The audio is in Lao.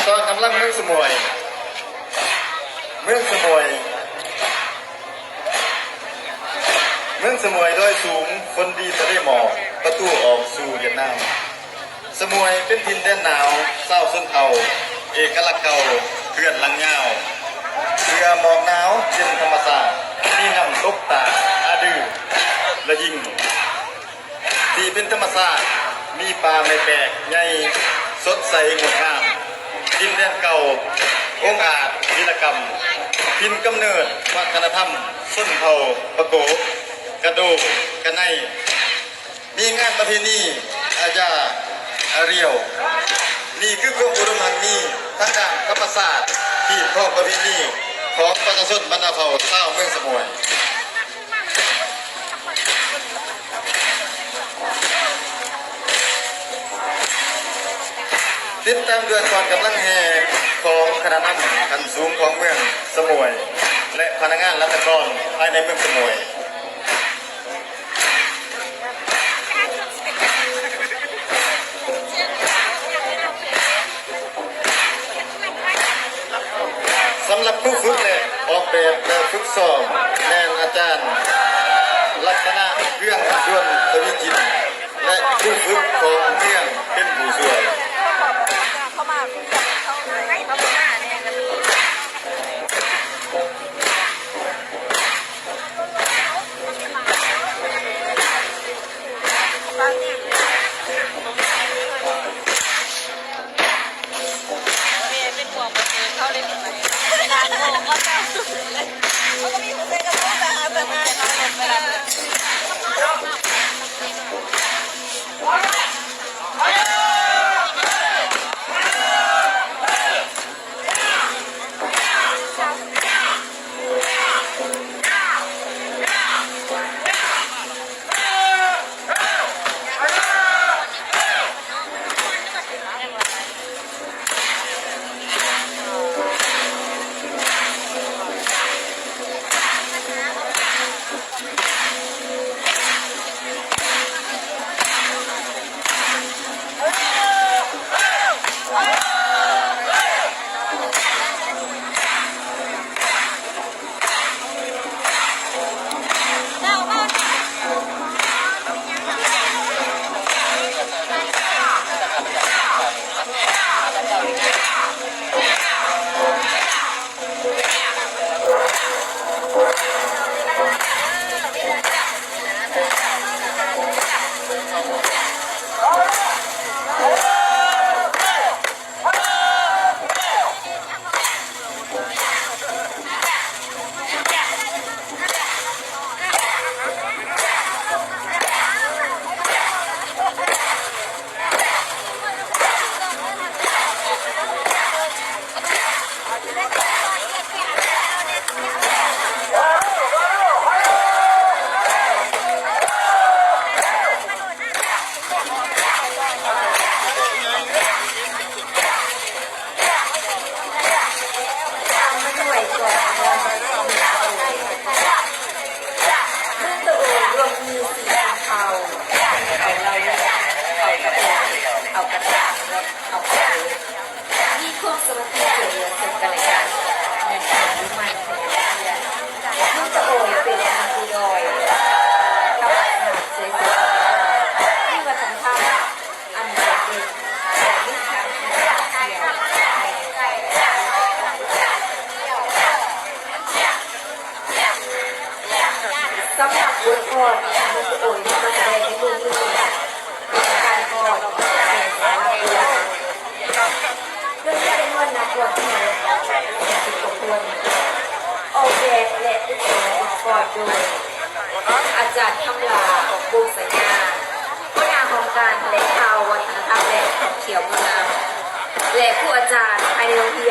ກອງກຳລັງເມືອງສະໝວຍ. ເມືອງສະໝວຍ ເມືອງສະໝວຍ ດອຍສູງ ຄົນດີທະເລໝອກ ປະຕູອອກສູ່ຫວຽດນາມ. ສະໝວຍເປັນຖິ່ນແດນໜາວ ຊາວຊົນເຜົ່າ ເອກະລັກເກົ່າ ເຮືອນຫຼັງຍາວ ເສື້ອໝອກໜາວ ເຢັນທຳມະຊາດ ມີນ້ຳຕົກຕາດ ອາດື ລະຍິງ ທີ່ເປັນທຳມະຊາດ ມີປ່າໄມ້ແປກໃຫຍ່ ສົດໃສງົດງາມ ດິນແດນເກົ່າ ອົງອາດ ວິລະກຳ ຖິ່ນກຳເນີດວັດທະນະທຳ ຊົນເຜົ່າປະໂກ ກະໂດ ກະໄນ ມີງານປະເພນີ ອາຢາ ອາຣຽວ. ນີ້ຄືຄວາມອຸດົມຮັ່ງມີທາງດ້ານທຳມະຊາດ ທີ່ຄອງປະເພນີຂອງປະຊາຊົນບັນດາເຜົ່າຊາວເມືອງສະໝວຍ. ຕິດຕາມດ້ວຍກອງກຳລັງແຫ່ຂອງຄະນະນຳຂັ້ນສູງຂອງເມືອງສະໝວຍ ແລະ ພະນັກງານລັດຖະກອນພາຍໃນເມືອງສະໝວຍ. ສຳລັບຜູ້ຝຶກ ແລະ ອອກແບບ ແລະ ຝຶກຊ້ອມ ແມ່ນອາຈານລັກສະນະ ເຮືອງດວນທະວີຈິນ ແລະ ຜູ້ຝຶກຂອງເມືອງເປັນຜູ້ຊ່ວຍ. ເມືອງຕະໂອລວມມີສີ່ຊົນເຜົ່າ ເຜົ່າລາວ ເຜົ່າກະໂອ ເຜົ່າກະຕາງ ແລະ ເຜົ່າປາໂອ ມີຄວາມສາມັກຄີຊ່ວຍເຫຼືອເຊິ່ງກັນແລະກັນ ມີຄວາມມຸ່ງໝັ້ນຂະຫຍັນຂຽນ. ເມືອງຕະໂອເປັນເມືອງພູດອຍ ທຳມະຊາດສວຍສົດງົດງາມ ມີວັດທະນະທຳອັນໂດດເດັ່ນ ແລະ ມີການທ່ອງທ່ຽວ. ສຳລັບບົດພອນ ເມືອງຕະໂອ ທີ່ມາສະແດງໃນມື້ນີ້ ການຟ້ອນແມ່ນສາລາບົວ ໂດຍມີຈຳນວນນັກຟ້ອນທັງໝົດສີ່ສິບກວ່າຄົນ. ອອກແບບ ແລະ ຝຶກສອນບົດຟ້ອນໂດຍ ອາຈານ ຄຳຫຼ້າ ວົງໄຊຍາ ຫົວໜ້າຫ້ອງການຖະແຫຼງຂ່າວ ວັດທະນະທຳ ແລະ ທ່ອງທ່ຽວເມືອງ ແລະ ຄູອາຈານພາຍໃນໂຮງຮຽນ.